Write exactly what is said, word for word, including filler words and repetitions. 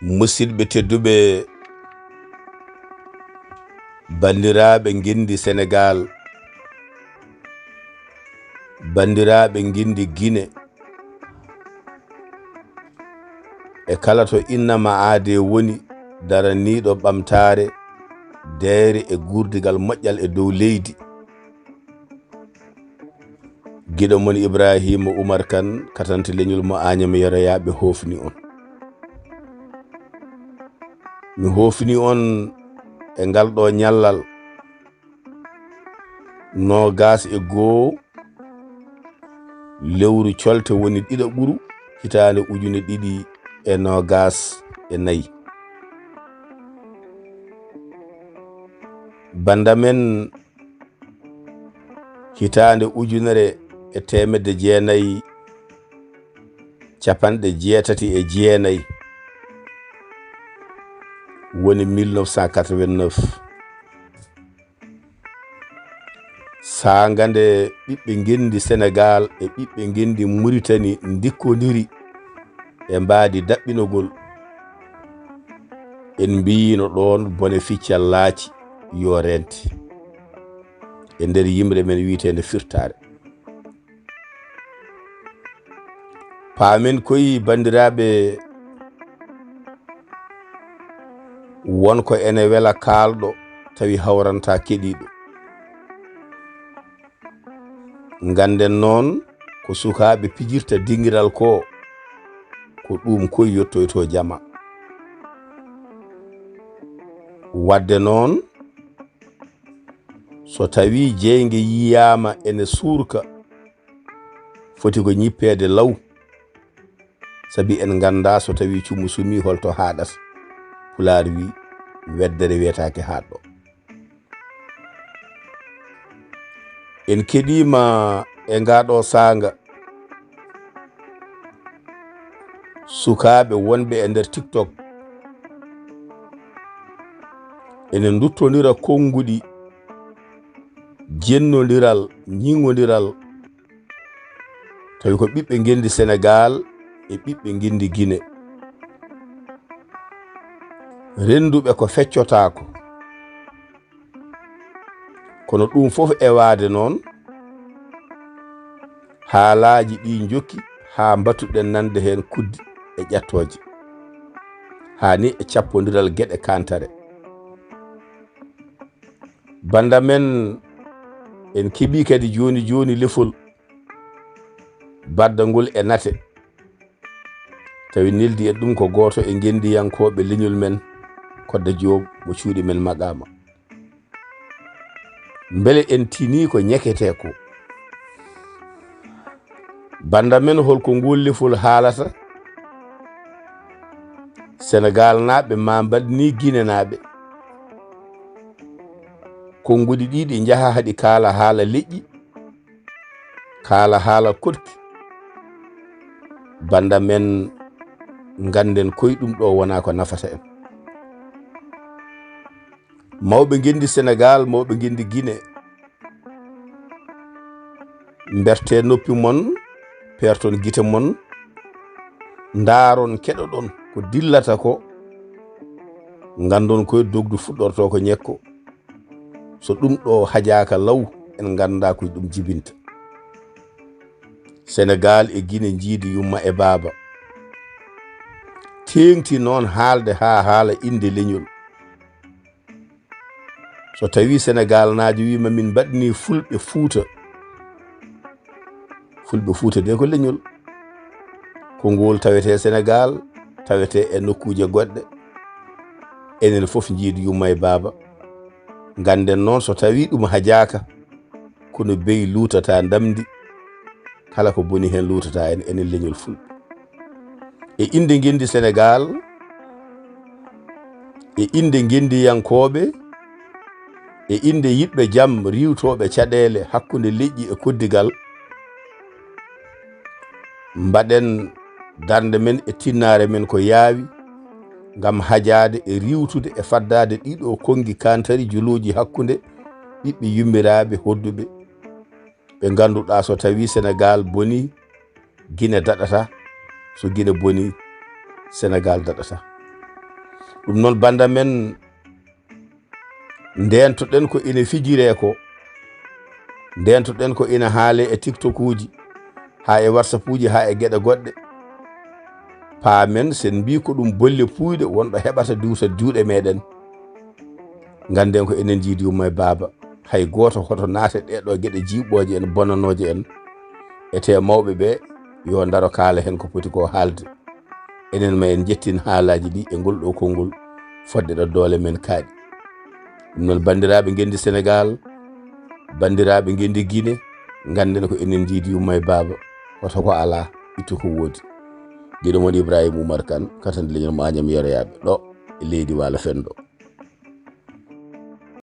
Musidɓe tedduɓe, banndiraaɓe ngenndi Senegaal, banndiraaɓe ngenndi Gine, e kala to innama aadee woni, daraniiɗo ɓamtaare, deeyre e guurdigal moƴƴal e dow leydi. Giɗo mon Ibraahiima Umar Kan, katante leñol mo Aañam Yero, yaa ɓe hoofni on. Mi hoofni on e ngal ɗo ñallal, noogaas e goo lewru colte woni ɗiɗaɓuru hitaande ujune ɗiɗi e noogaas e nayi. Banda men hitaande ujunere e teemedde jeenayi capanɗe jeetati e jeenayi, woni mille neuf cent quatre-vingt-neuf. Saanga nde ɓiɓɓe ngenndi Senegaal e ɓiɓɓe ngenndi Muritani ndikkondiri e mbaadi daɓɓinogol, en mbiyino ɗoon bone ficcal laaci yo rente e nder yimre men wiyeteende Firtaare. Paamen koy, banndiraaɓe, won ko ene wela kaalɗo tawi hawranta keɗiiɗo. Ngannden noon ko sukaaɓe pijirta dingiral ko, ko ɗum koy yottoyto jama. Wadde noon, so tawi jeynge yiyaama ene suurka, foti ko ñippeede law, sabi en nganndaa so tawi cumu sumii holto haaɗata. Pulaar wi, weddere wiyetaake haaɗɗo. En keɗiima e ngaa ɗo saanga, sukaaɓe wonɓe e nder TikTok ene nduttondira konnguɗi jennondiral, ñiŋondiral, tawi ko ɓiɓɓe ngenndi Senegaal e ɓiɓɓe ngenndi Gine. Rennduɓe ko feccotaako. Kono ɗum fof ewaade noon, haalaaji ɗi njokki haa mbatuɗen nande heen kuddi e ƴattooje, haa ni e cappondiral geɗe kantare. Banda men, en keɓii kadi jooni jooni lefol baddangol e nate. Tawi neldi en ɗum ko gooto e ngenndiyankooɓe leñol men, Kodda Joob mo cuuɗi men Maqaama. Mbele en tinii ko ñeketee ko? Banda men, hol ko ngol lefol haalata? Senegaalnaaɓe maa mbaɗ ni Ginenaaɓe. Konnguɗi ɗi ɗi njaha haɗi kaala haala leƴƴi, kaala haala koɗki. Banda men, ngannden koy ɗum ɗo wonaa ko nafata en. Mawɓe ngenndi Senegaal, mawɓe ngenndi Gine, mberte noppi mon, peerton gite mon, ndaaron, keɗoɗon ko dillata ko, nganndon koy dogdu fuɗɗorto ko ñekko. So ɗum ɗo hajaaka law, en nganndaa ko ɗum jibinta. Senegaal e Gine njiidi yumma e baaba. Teeŋti noon haalde haa haala innde leñol. So tawi Senegaalnaajo wiima min mbaɗni Fulɓe Fuuta, Fulɓe Fuuta de ko leñol. Ko ngol tawetee Senegaal, tawetee e nokkuuje goɗɗe. Enen fof njiidi yumma e baaba. Ngannden noon so tawi ɗum hajaaka, kono beyi luutata ndamndi, kala ko boni heen luutata en, enen leñol Fulɓe. E innde ngenndi Senegaal, e innde ngenndiyankooɓe, e innde yiɗɓe jam riiwtooɓe caɗeele hakkunde leƴƴi e koddigal, mbaɗen darnde men e tinnaare men ko yaawi ngam hajaade e riiwtude e faddaade ɗiɗo konngi kantari juluuji hakkunde ɓiɓɓe yummiraaɓe hodduɓe, ɓe ngannduɗaa so tawi Senegaal boni, Gine daɗata, so Gine boni, Senegaal daɗata. Ɗum noon, bannda men, ndeentoɗen ko ina fijiree ko, ndeentoɗen ko ina haalee e TikTokuuji, haa e WhatsAppuuji, haa e geɗe goɗɗe. Paamen, sen mbii ko ɗum bolle puuyɗe wonɗo heɓata diwta juuɗe meɗen. Ngannden ko enen njiidi yumma e baaba. Hay gooto hoto naate ɗee ɗoo geɗe jiiɓɓooje en, bonanooje en. Etee mawɓe ɓee yo ndaro kaala heen ko poti ko haalde. Enen ma en njettin haalaaji ɗi e ngol ɗoo konngol fodde ɗo doole men kaaɗi. Ɗum noon, banndiraaɓe ngenndi Senegaal, banndiraaɓe ngenndi Gine, ngannden ko enen njiidi yumma e baaba. Hoto ko alaa, ittu ko woodi. Giɗo mon Ibrahima Oumar Kane, katande leñol mo Agnam Yero Yaaɓe, ɗo e leydi Waalo Fenndo.